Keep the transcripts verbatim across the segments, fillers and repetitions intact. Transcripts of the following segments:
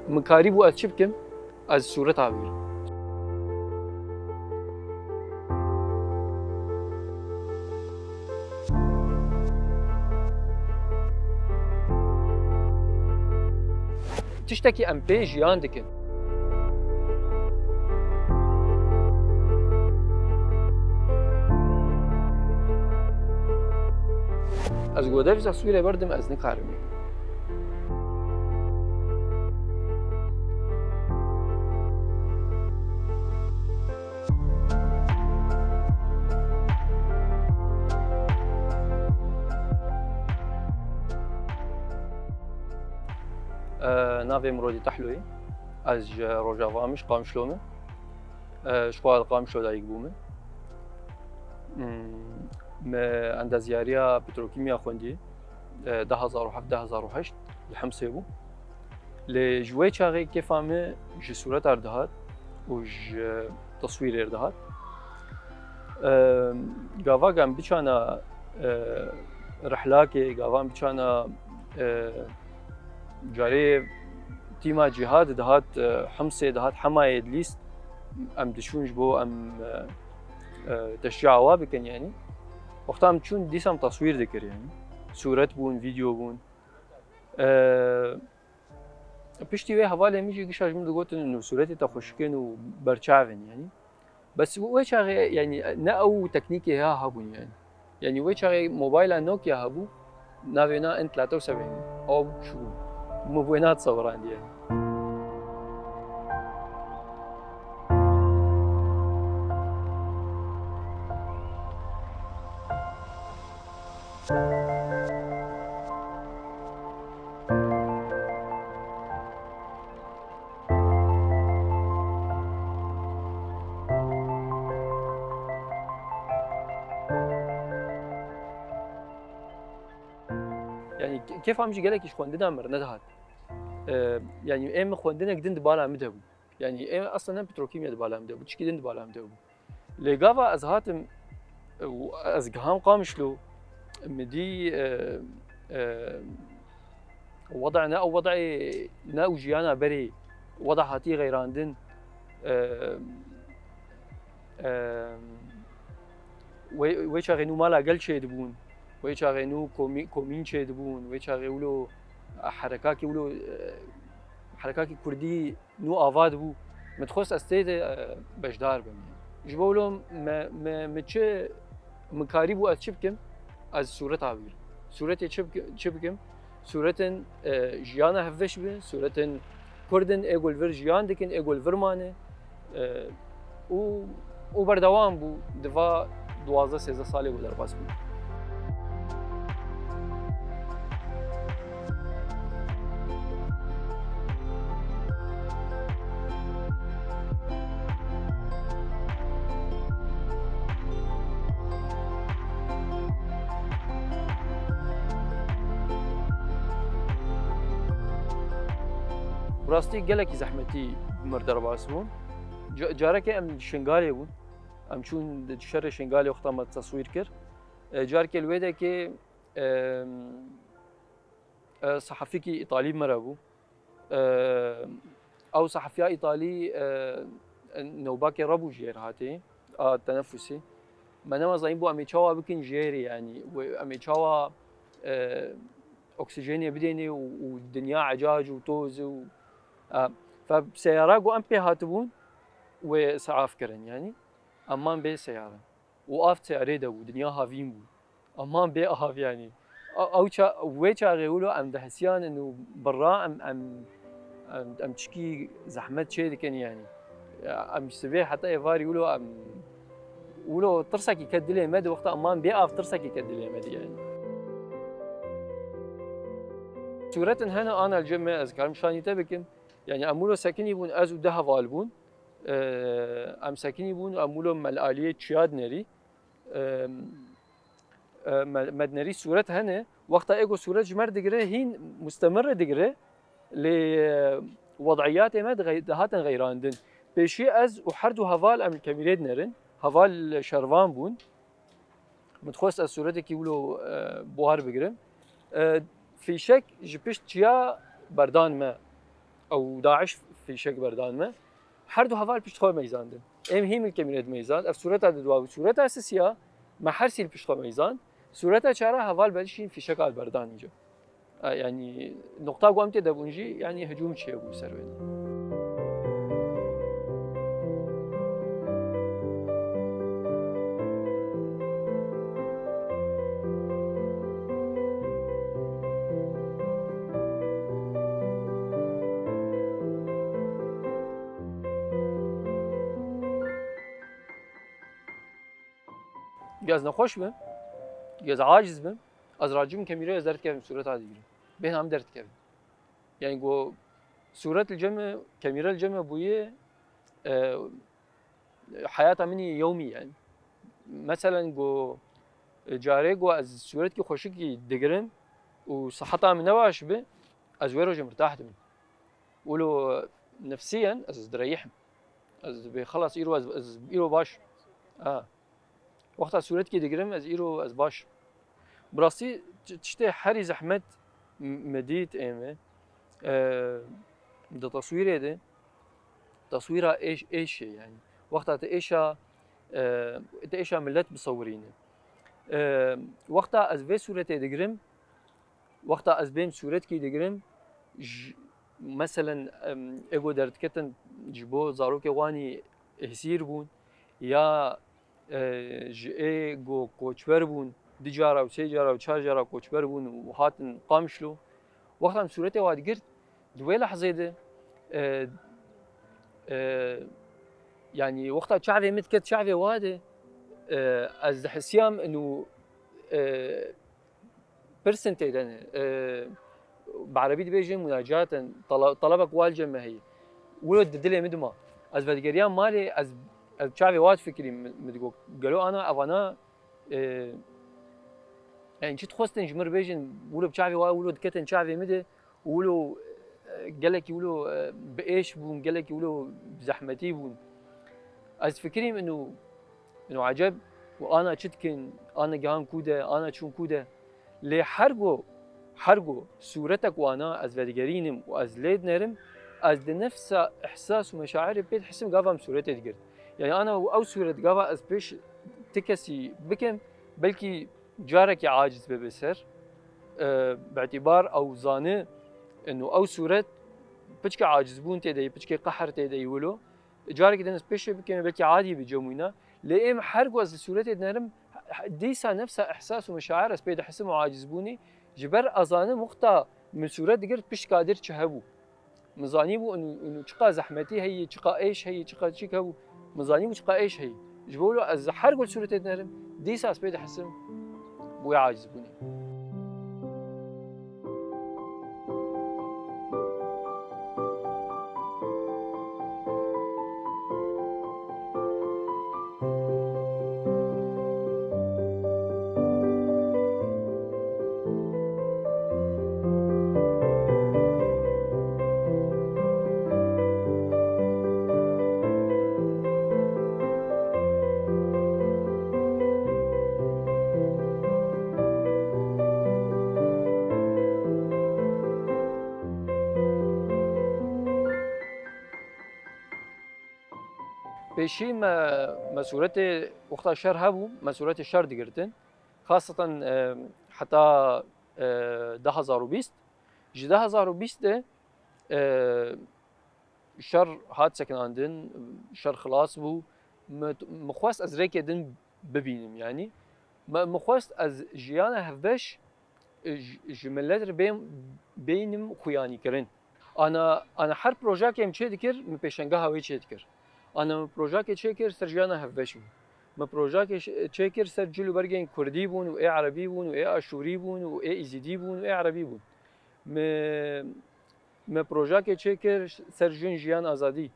Min karîbû ez çi bikim? Ez sûreta bigrim. Tiştekî em pê jiyan dikin. Ez ku dev teswîrê berdim, ez nikarim. E, navê min Rodî Tehloyê. Ez ji Rojava me, ji Qamişlo me. E, ji xwe li Qamişlo dayik bûme. Hmm, me endezyariya petrokîmiya xwendî, e, du hezar û heft, du hezar û heşt li Himsê bû. Lê ji wê çaxê kêfa me ji sûretar dihat û ji teswîrêr dihat. E, gava em biçana, e, rihlakê, gava em biçana, e, carê tîma cîhad dihat, e, Himsê dihat, Hemayê dilîst, em diçûn ji bo em, e, e, teşcîa wa bikin, yanî. Wexta em çûn, dîsa em teswîr dikir, yanî. Sûret bûn, vîdeo bûn. E, piştî wê hevalê min jî gişa ji min digotin, û sûretê te xweşik in û berçav in, yanî. Bes wê çaxê, yanî, ne ew teknîkê ya hebûn, yanî. Yanî wê çaxê mobayla Nokia hebû, navê na N tlatosevên, ew çûbû. Min bi wê nat sewirandiye. Yanî kê-, kêfa min jî gelekî ji xwendina min re nedihat. Ee, yanî ê min xwendinek din di bala min de bû. Yanî ê min eslen ne petrokîmiya di bala min de bû, çikî din di bala min de bû. Lê gava ez hatim, e, û ez giham Qamişlo, min dî, e, e, weda ne ew wedayê, ne ew jiyana berê, weda hatî xeyrandin, e, e, wê, wê çaxê nû mala gel çêdibûn, wê çaxê nû komî-, komîn çêdibûn, wê çaxê wilo herekakî wilo, e, herekakî kurdî nû ava dibû, min dixwest ez tê de, e, beşdar bim. Ji bo wilo me, me, me çi, min karîbû ez çi bikim? Ez sûreta bigrim. Sûretê çi bik-, çi bikim? Sûretên, e, jiyana hevbeş bi, sûretên Kurdin ê ku li vir jiyan dikin, ê ku li vir mane. E, û, û berdewam bû, di va duwazdeh sêzdeh salê ku derbas bû. Bi rastî gelekî zehmetî bi mir derbas bûn. Ca-, carekê em li Şingalê bûn. Em çûn di şerê Şingalê wexta me teswîr kir. E, carekê li wê dekê, e, e, sehefîkî îtalî bi me re bû. E, ew sehefiya îtalî, e, newbakê re bû ji yê re hatî, a tenefusî. Me nema zanîbû em ê çawa bikin ji yê re, yanî, wê em ê çawa, e, oksîjenê bidênê û, û dinya ecac û toz û, e, fe seyara ku em pê hatibûn, wê seyaf kirin, yanî. Em man bê seyare. Û av seyarê de bû, dinya havîn bû. Em man bê av, yanî. Ew, ew ça-, wê çaxê wilo em dihisiyanin û birra em, em, em, em çikî zehmet çê dikin, yanî. Ya, em sibê heta êvarî wilo em, wilo tirsekî ket dilê me di wexta em man bê av tirsekî ket dilê me di, yanî. Sûretin hene ana li cem me, ez karim şanî te bikim. Yanî em wilo sekinî bûn, ez û du heval bûn. Em sekinî bûn, em wilo me li aliyê çiya dinerî. Em, e, me, me dinerî sûret hene. Wexta ê ku sûret ji me re digire, hîn mustemir re digire. Lê, e, wed'iyatê me dixe-, dihatin xeyrandin. Pêşî ez û her du heval em li kemîrê dinerin. Heval şervan bûn. Min dixwest ez sûretekî wilo, e, buhar bigirim. E, fîşek ji pişt çiya berdan me. ew DAIŞ fîşek berdan me. Her du heval pişt xwe meyzandin. Em hîm li Kemîrê dimeyzand. Ev sûreta di dua bû. Sûreta sisiya me her sî li pişt xwe meyzand. Sûreta çara heval belî şîn fîşeka berdan înca. E, yanî noqta ku em tê de bûn jî, yanî hicûm çêbû ser wê. Ya ez nexweş bim, ya ez aciz bim, ez racim kemîre ez derdikevim sûreta digirim. Bêhna min derdikevim. Yani go sûret li cem, kemîre li cem bûye, e, heyata min yewmî yani. Meselen go, e, carê go ez sûretkî xweşikî digirim û siheta min ne baş bi, ez wê rojê mirtah dibim. Wilo nefsiyen ez direyihim. Ez dibê xelas îro ez, ez îro baş. Ha. Wexta sûretkî digirim ez îro ez baş. Bi rastî ti-, tiştê herî zehmet m-, me dît ême, e, di teswîrê de, teswîra êş, êşê yani. Wexta te êşa, e, te êşa millet bisewirîne. E, wexta ez vê sûretê digirim, wexta ez bêm sûretkî digirim, ji, meselen, em, ê go derdiketin ji bo zarokê wanî hesîr bûn, ya, e, ji ê go koçber bûn, du cara û sê cara û çar cara koçber bûn û hatin Qamişlo. Wexta em sûretê wa digirt, di wê lehzê de, e, e, yanî wexta çavê min diket çavê wa de, e, ez dihisiyam inu, e, Pirsin tê de ne. E, bi erebî dibêjin munacaten, tala-, talebek wa li cem me heye. Wilo di dilê min dima. Ez vedigeriyam malê, ez, ez çavê wa difikirîm, min, min digot, gelo ana, evana, e, yani çi dixwestin ji min re bêjin, wilo bi çavê wa, wilo diketin çavê min de, wilo, e, gelekî wilo, e, bi êş bûn, gelekî wilo zehmetî bûn. Ez fikirîm inu, inu eceb û ana çi dikin, ana gihan ku de, ana çûn ku de. Lê hergo, hergo sûretek wana ez vedigerînim û ez lê dinerim, ez di nefsa ihsas û meşairê pê dihisim gava em sûretê digirt. Yani ana ew sûret gava ez pêş ti kesî bikim, belkî carekî aciz bibe ser, e, bi îtîbar ew zani, inu ew sûret piçke acizbûn tê de yî, piçke qehr tê de yî wilo. Carekî din ez pêşê bikêm, belkî adî bi cem wîna. Lê êm her ku ez li sûretê dinerim, dîsa nefsa ihsas û meşair ez pê dihisim û acizbûnî. Ji ber ez zanim wexta min sûret digirt pişt kadir çi hebû. Min zanîbû û, û çiqa zehmetî heye, çiqa êş heye, çiqa çîk hebû. Min zanîbû çiqa êş heye. Ji bo wilo ez her ku sûretê dinerim, dîsa ez pê dihisim bi wê acizbûnê. Pêşî me, me sûretê wexta şer hebû, me sûretê şer digirtin. Xaseten, e, heta, e, du hezar û bîst. Ji du hezar û bîst de, e, şer hat sekinandin, şer xilas bû. Min, min xwest ez rêkê din bibînim, yanî. Me, min xwest ez jiyana hevbeş, e, ji, ji milet re bêm-, bênim xuyanîkirin. Ana, ana her projeyekê em çê dikir, min pêşengeha wê çê dikir. Ana min projeyekê çê kir ser jiyana hevbeş bû. Min projeyekê ş-, çê kir ser cil û bergên kurdî bûn û ê erebî bûn û ê aşûrî bûn û ê îzîdî bûn û ê erebî bûn. Min, min projeyekê çê kir ser jin, jiyan, azadî.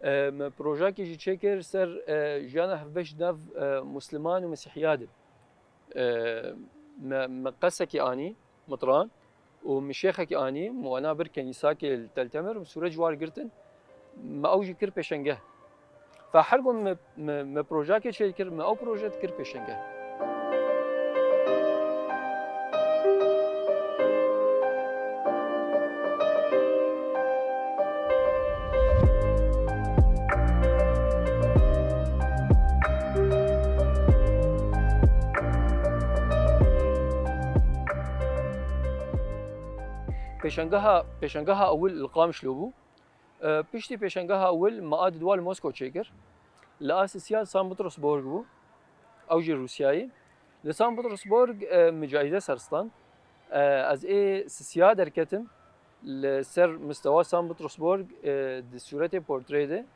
E, me projeyekê jî çêkir ser, e, jiyana hevbeş nav, e, Musliman û Mesîhiya de. E, me, me qesekî anî mitran û min şêxekî anî, min wana bir kenîsakê li Tel Temer û sûret ji war girtin, me ew jî kir pêşengeh. Fe her got me, me, me projeyekê çêkir, me ew proje dikir pêşengeh. Pêşangeha, pêşangeha ewil li Qamişlo bû. E, piştî pêşangeha ewil me a didwa li Mosko çêkir. Li a sisiya li San Petersburg bû. Ew jî Rûsyayê. Li San Petersburg, e, min caîze ser stand. E, ez ê sisiya derketim. Li ser mistewa San Petersburg, e, di sûretê portreyê de.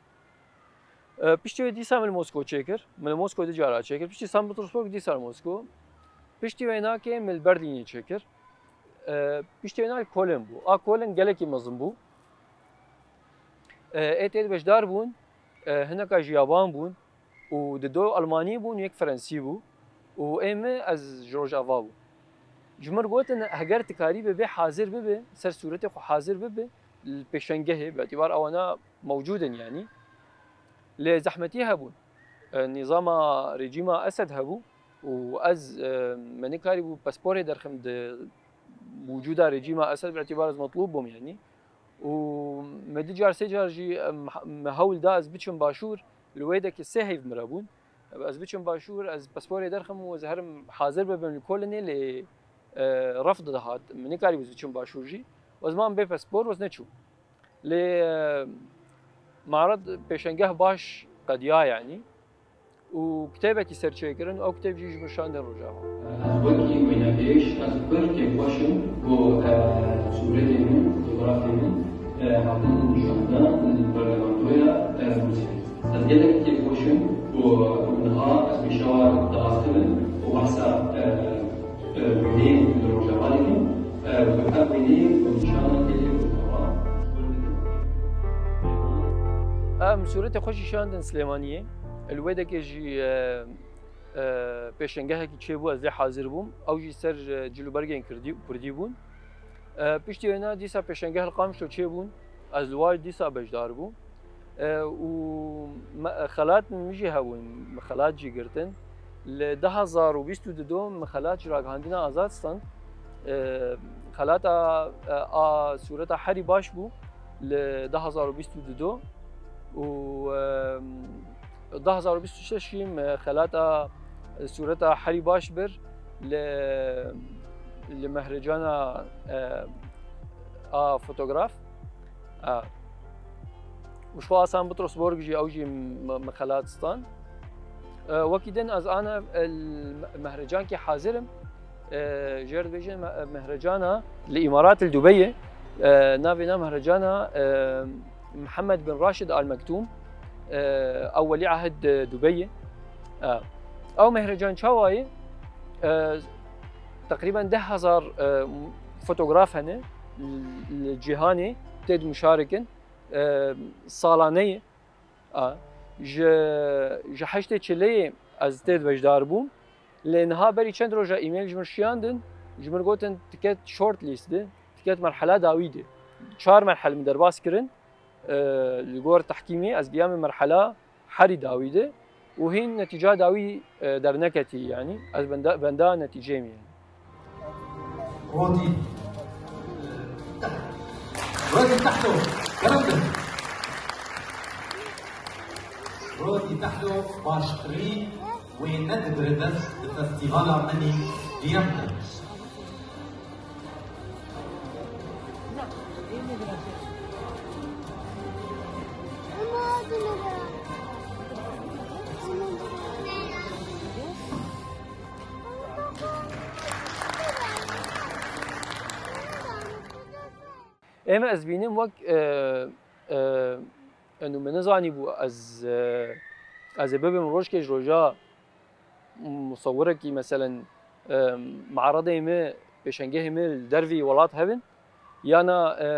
E, piştî wê dîsa min li Mosko çêkir. Min li Mosko du cara çêkir. Piştî San Petersburg dîsa li Mosko. Piştî wê nakê min li Berlînê çêkir. E, piştî wê na li Kolin bû. A Kolin gelekî mezin bû. E, ê tê de beşdar bûn, e, hineka jî yaban bûn û di do Almanî bûn, yek Frensî bû û ê min ez ji Rojava bûm. Ji min gotin, heger tu karî bibê hazir bibe, ser sûretê xwe hazir bibe, li pêşengehê, bi îtîbar ewana mewcûd in yanî. Lê zehmetî hebûn. E, nîzama rejîma Esed hebû û ez, e, me nikarîbû pasporê derxim di wicûda rejîma Esed, bi îtîbar ez metlûb bûm yanî. Û me du car, sê car jî, em, me hewl da ez biçim başûr, li wê dekê sê heyv min re bûn. Ez biçim başûr, ez pasporê derxim û ez herim hazir bibim li Kolinê, lê, e, ref dihat. Min nikarîbû ez biçim başûr jî. Ez mam bê paspor, ez neçûm. Lê, e, maret pêşengeh baş qediya yanî. Û kitêbekî ser çêkirin, ew kitêb jî ji min şandin Rojava. Ez wekî wênebêj, ez pir kêfxweş im ku, e, sûretê min, fotografê min, e, hatin nîşandan li parlamentoya, e, Rûsyayê. Ez gelek kêfxweş im ku niha ez pêşewa dihastim û behsa, e, e, wêneyên li Rojava dikim, e, û ev wêneyên ku nîşanan gelê Rojava. Em sûretê xwe jî şandin Silêmaniyê. Li wê dekê jî, e, e, pêşengehekî çêbû, ez lê hazir bûm. Ew jî ser, e, cil û bergên kirdî-, kurdî bûn. E, piştî wêna dîsa pêşengeh li Qamişlo çêbûn. Ez li wa dîsa beşdar bûm. E, û me, xelat min jî hebûn, min xelat jî girtin. Li du hezar û bîst û du min xelat ji Ragihandina Azad stand. E, xelata, e, a sûreta herî baş bû li du hezar û bîst û du û, e, du hezar û bîst û şeş jî me xelata sûreta herî baş bir li, li Mehrecana, e, a fotograf. E, û ji xwe San Petersburg jî ew jî me, me xelat stan. E, wekî din ez ana, e, Mehrecankî hazir im. E, jê re dibêjin me, Mehrecana li Îmarat li Dubeyê. E, navê na Mehrecana, e, Mihemed bin Raşid Al Mektûm, e, ew welî ehd, e, Dubeyê. E, ew Mehrecan çawa ye? E, teqrîben deh hezar, e, fotograf hene li cîhanê tê de muşarik in. E, salane ye. E, ji, ji heştê çileyê ez tê de beşdar bûm. Lê niha berî çend roja e-mail ji min şiyandin, ji min gotin tiket short list de, tiket merhela dawî de. Çar merhel min derbas kirin, e, li gor tehkîmê ez giyame merhela herî dawî de û hîn netîca dawî, e, derneketî yanî. Ez benda, benda netîceyê me yanî. Rotî. Rotî Tehlo. Kerem bin. Rotî Tehlo baştirî wêne digire dest di festîvala Menî duyem de. Ême ez bînim wek, e, e, eno min nizanîbû ez, e, ez ê bibim rojkê ji roja musewirekî, meselen, e, maredê me, pêşengehê me li dervî welat hebin, yana, e,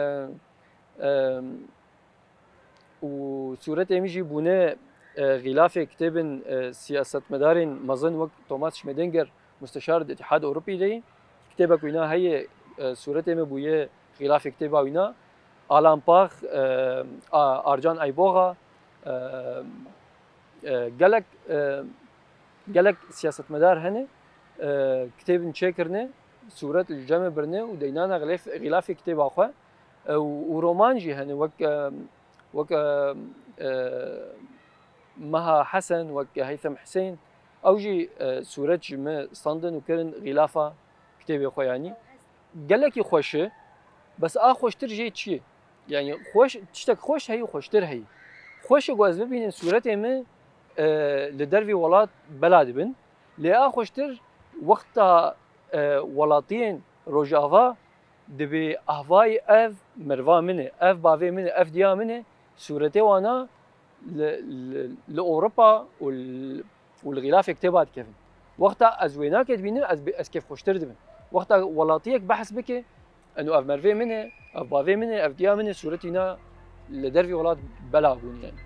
e, û sûretê min jî bûne, e, xîlafê kitêbên, e, siyasetmedarên mezin wek Thomas Schmedinger, musteşar di Îtîhad Ewropî de ye. Kitêbek wîna heye, e, sûretê min bûye xîlafê kitêba wîna. Alan Pax, e, a, Arcan Ayboga, e, e, gelek, e, gelek siyasetmedar hene, e, kitêbin çêkirine, sûret li cem birine û deynana xilêf-, xîlafê kitêba xwe. E, û, û roman jî hene wek, e, wek, e, e, Meha Hesen, wek Heytham Husên. Ew jî, e, sûret ji me standin û kirin xîlafa kitêbê xwe yanî. Gelekî xweş e. Bes a xweştir jê çi ye? Yani xweş, tiştek xweş heyî û xweştir heyî. Xweş e ku ez bibînim sûretê min, e, li dervî welat bela dibin. Lê a xweştir wexta, e, welatiyên Rojava dibê ahvayî ev meriva min e, ev bavê min e, ev diya min e, sûretê wana li, li, li Ewropa û li, û li xîlafê kitêba dikevin. Wexta ez wênakê dibînim, ez, bi- ez kêfxweştir dibim. Wexta welatiyek behs bike, eno ev mervê min e, ev bavê min e, ev diya min e, sûretî na li dervî welat bela bûn yani.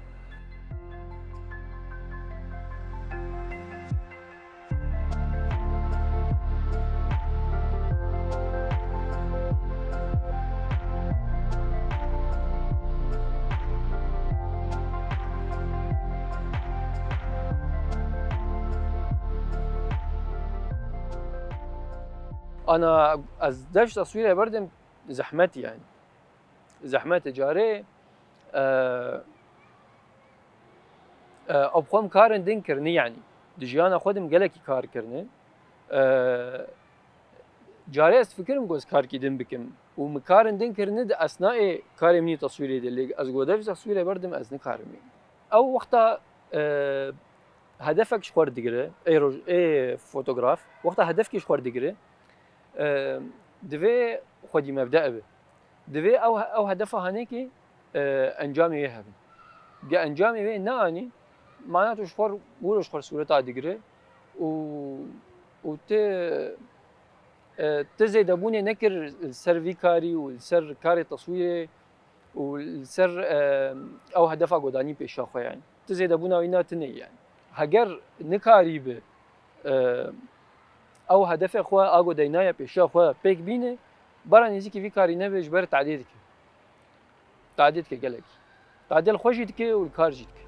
Ana ez dev ji teswîrê berdim zehmet yani. Zehmet e carê, e, e, ew xwe em karin din kirine yani. Di jiyana xwe de em gelekî kar kirine. E, carê ez difikirim ku ez karkî din bikim. Û min karin din kirine di esnayê karê min yê teswîrê de. Lê ez ku dev ji teswîrê berdim ez nikarim. Ew wexta, e, hedefek ji xwe re digire, ê roj-, ê fotograf, wexta hedefkî ji xwe re digire, e, divê xwedî mebde be. Divê ew, ew hedefa hanekî, e, encamê wê hebin. Ge encamê wê neanî, mana tu ji xwe re, wilo ji xwe re sûreta digire û, û tu, e, tu zêdebûnê nekir li ser vî karî û li ser karê teswîrê û li ser, e, ew hedefa godanî pêşiya xwe yani. Tu zêdebûna wî na tune yani. Heger nikarî bi, e, ew hedefê xwe, a godeynaya pêşiya xwe pêk bîne, bara nêzîkî vî karî nebe ji ber tadê dike. Tadê dike gelek. Tadê li xwe jî dike û li kar jî dike.